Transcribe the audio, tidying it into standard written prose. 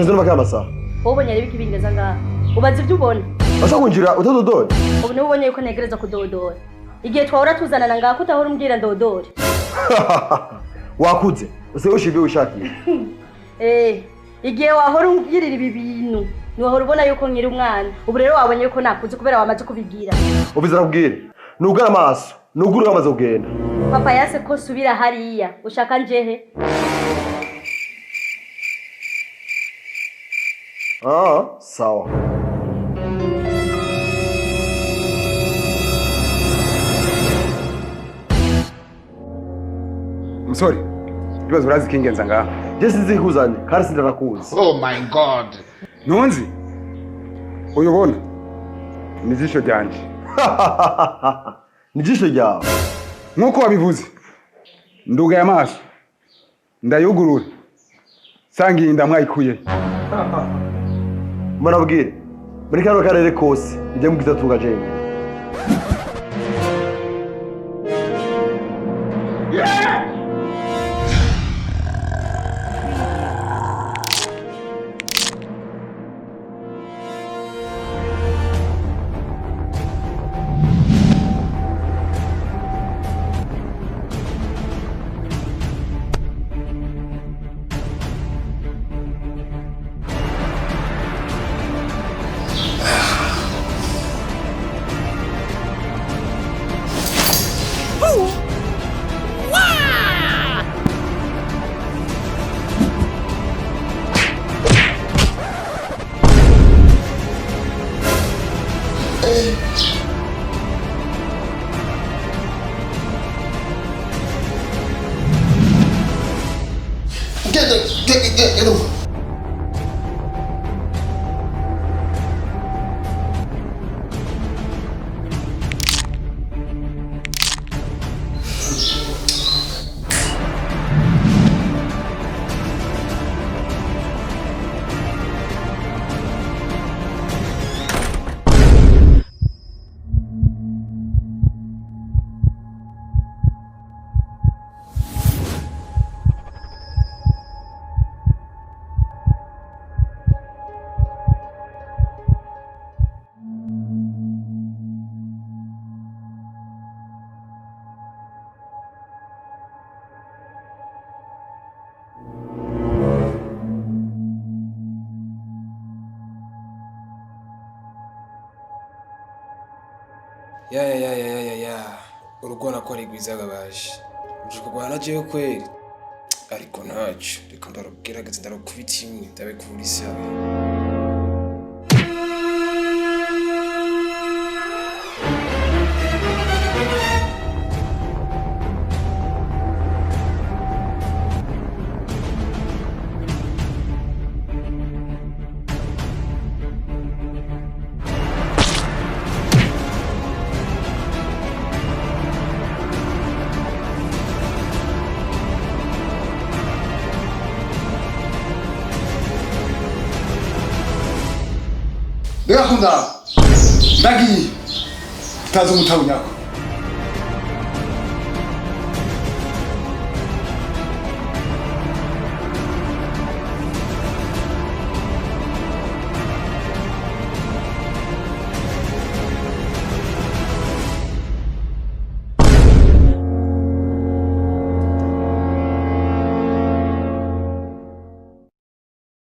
Ugenze n'amakaye amasaha. Wowe ubonye ari ibiki bingeza ngaha? Ubaza ibyo ubona. Bashaka kwinjira utadodora? Ubu niwe ubonye yuko ntegereza kudodora. Igihe twahora tuzanana ngaha ko utahora umbwira ndodore. Wakuze. Usigaye ushyira ibyo wishakiye. Eh, igihe wahora umbwirira ibi bintu ntiwahora ubona yuko nkiri umwana. Ubu rero wabonye yuko nakuze kubera wamaze kubigira. Ubiza nakubwire. Nugara amaso. Nugure wamaze kugenda. Papa yase ko subira hariya. Ushaka njehe? Ah, sawa. Musore, ibibazo urazi ikingenza ngaha. Je sinzi ikuzanye kandi sindanakuzi. Oh my God. Ntunzi? Uyu ubona ni ijisho ryanje. Ni ijisho ryawe. Nk'uko wabivuze, ndugaye amaso ndayugurura nsanga iyi nda mwayikuye. Murabwire. Muri kano karere kose nijye mubwiza tunga jenyine. Get get get get over. Ya ya ya ya ya ya, urugo nako ari rwiza gabaje. Uje kurwana na jewe kweri? Ariko ntacyo, reka ndarugerageza ndarukubita imwe ndabikura isi habe. Ndagakunda, ndagiye utazi umutabu nyako.